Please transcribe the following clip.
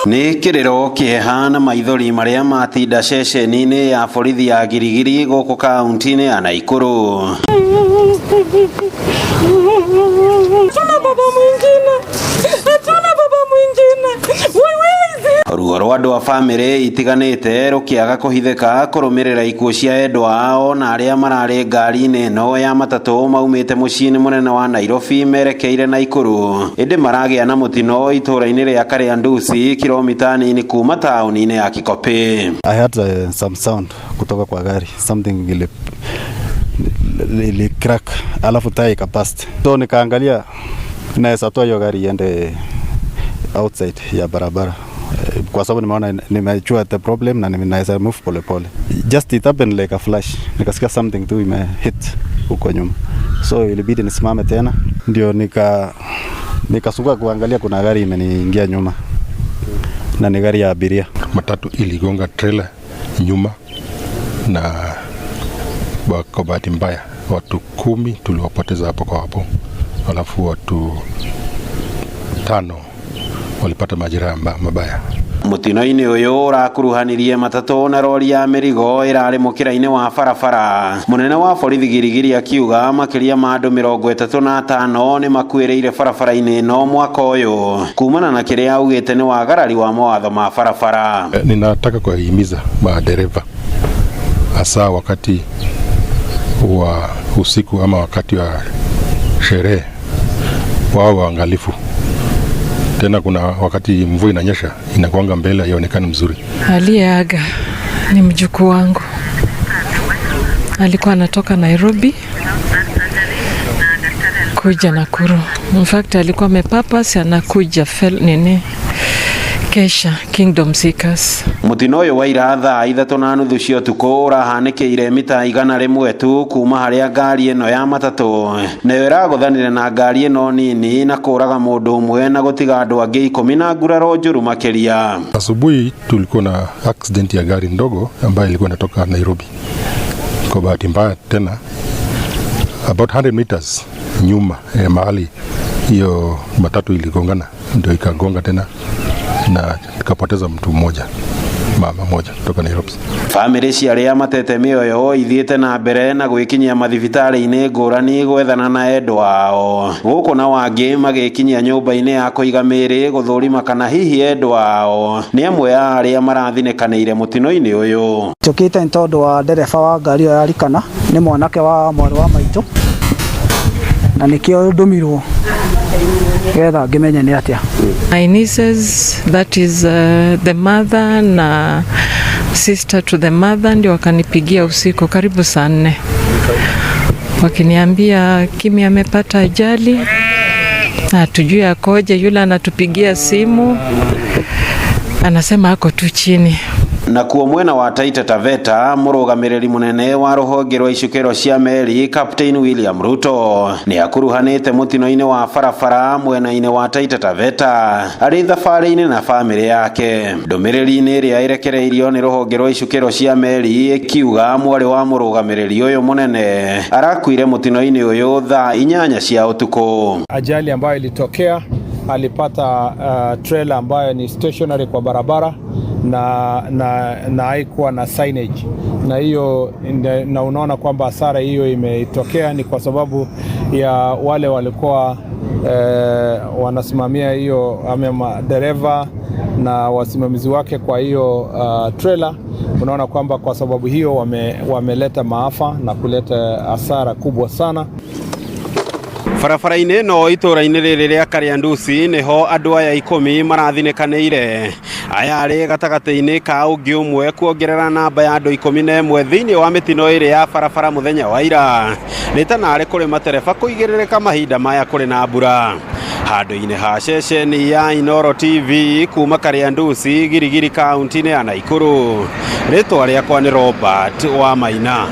Nĩ kĩrĩro, kĩeha na maithori marĩa matinda ceceni-inĩ ya borithi ya Girigiri gũkũ kaunti-inĩ ya Naikuru. Hatuna baba mwingine, hatuna baba mwingine. Wewe Ruo rwa andũ a bamĩrĩ itiganĩte rũkĩaga kũhithĩka kũrũmĩrĩra ikuũ cia endwa ao na arĩa mararĩ ngari-inĩ ĩno ya matatũ maumĩte mũciĩ-inĩ mũnene wa Nairobi merekeire Naikuru, ĩndĩ maragĩa na mũtino itũũra-inĩ rĩa Kariandusi, kilomita nini kuma taũni-inĩ ya Kikopĩ. I had some sound kutoka kwa gari, something ili crack, alafu taa ikabust, so nikaangalia naweza toa hiyo gari iende outside ya barabara, kwa sababu nimeona nimejua the problem na naweza move pole pole. Just it happened like a flash, nikasikia something tu ime hit huko nyuma, so ilibidi nisimame tena, ndio nikasuka kuangalia kuna gari imeniingia nyuma na ni gari ya abiria. Matatu iligonga trailer nyuma na kwa bahati mbaya watu 10 tuliwapoteza hapo kwa hapo, alafu watu tano walipata majeraha mabaya. Mũtino-inĩ ũyũ ũrakuruhanirie matatũ na rori ya mĩrigo ĩrarĩ mũkĩra-inĩ wa barabara. Mũnene wa borithi Girigiri akiuga makĩria ma andũ 35 nĩ makuĩrĩire barabara-inĩ ĩno mwaka ũyũ kumana na kĩrĩa augĩte nĩ wagarari wa mawatho ma barabara. Ninataka kuwahimiza madereva hasa wakati wa usiku ama wakati wa sherehe wawe waangalifu. Tena kuna wakati mvua inanyesha, inakuanga mbele haionekani mzuri. Aliyeaga ni mjukuu wangu, alikuwa anatoka Nairobi kuja Nakuru. In fact alikuwa amepapas anakuja nini kesha Kingdom Seekers. Mũtino ũyũ wa ira thaa 3:30 cia ũtukũ ũrahanĩkĩire mita 100 tu kuma harĩa ngari ĩno ya matatũ nayo ĩragũthanire na ngari ĩno nini na kũraga mũndũ ũmwe na gũtiga andũ angĩ 10 na nguraro njũru makĩria. Asubuhi tulikuwa na accident ya gari ndogo ambayo ilikuwa inatoka Nairobi. Kwa bahati mbaya tena, about 100 meters nyuma ya mahali hiyo matatu iligongana, ndio ikagonga tena na tukapoteza mtu mmoja, mama mmoja kutoka Nairobi. Bamĩrĩ cia arĩa matete mĩoyo ithiĩte na mbere na gwĩkinyia mathibitarĩ-inĩ ngũrani gwethana na endwa ao, gũkũ na wangĩ magĩkinyia nyũmba-inĩ ya kũiga mĩĩrĩ gũthũrima kana hihi endwa ao nĩ amwe a arĩa marathinĩkanĩire mũtino-inĩ ũyũ. Njũkĩte nĩ tondũ wa ndereba wa ngari ĩyo ya Rikana nĩ mwanake wa mwarĩ wa maitũ, na nĩkĩo ndũmirwo getha ngĩmenye nĩ atĩa. My nieces, that is the mother na sister to the mother, ndio wakanipigia usiku karibu saa 4 wakiniambia Kimi amepata ajali, hatujui akoje. Yule anatupigia simu anasema ako tu chini. Nakuo mwena wa Taita Taveta, mũrũgamĩrĩri mũnene wa rũhonge rwa icukĩro cia meri Captain William Ruto nĩ akuruhanĩte mũtino-inĩ wa barabara mwena-inĩ wa Taita Taveta arĩ thabarĩ-inĩ na bamĩrĩ yake. Ndũmĩrĩri-inĩ ĩrĩa ĩrekereirio nĩ rũhonge rwa icukĩro cia meri ĩkiuga mwarĩ wa mũrũgamĩrĩri ũyũ mũnene arakuire mũtino-inĩ ũyũ thaa 8 cia ũtukũ. Ajali ambayo ilitokea, alipata trailer ambayo ni stationary kwa barabara na haikuwa na signage, na hiyo na unaona kwamba hasara hiyo imetokea ni kwa sababu ya wale walikuwa wanasimamia hiyo ama dereva na wasimamizi wake kwa hiyo trailer. Unaona kwamba kwa sababu hiyo wameleta maafa na kuleta hasara kubwa sana. Barabara-inĩ ĩno itũũra-inĩ rĩrĩ rĩa Kariandusi nĩho andũ aya 10 marathinĩkanĩire, aya arĩ gatagatĩ-inĩ ka ũngĩ ũmwe kuongerera namba ya andũ 11 thĩinĩ wa mĩtino ĩrĩ ya barabara mũthenya wa ira. Nĩ ta narĩ kũrĩ matereba kũigĩrĩrĩka mahinda maya kũrĩ na mbura. Handũ-inĩ ha ceceni ya Inooro TV kuma Kariandusi, Girigiri, kaunti-inĩ ya Naikuru, rĩtwa rĩakwa nĩ Robert Wamaina.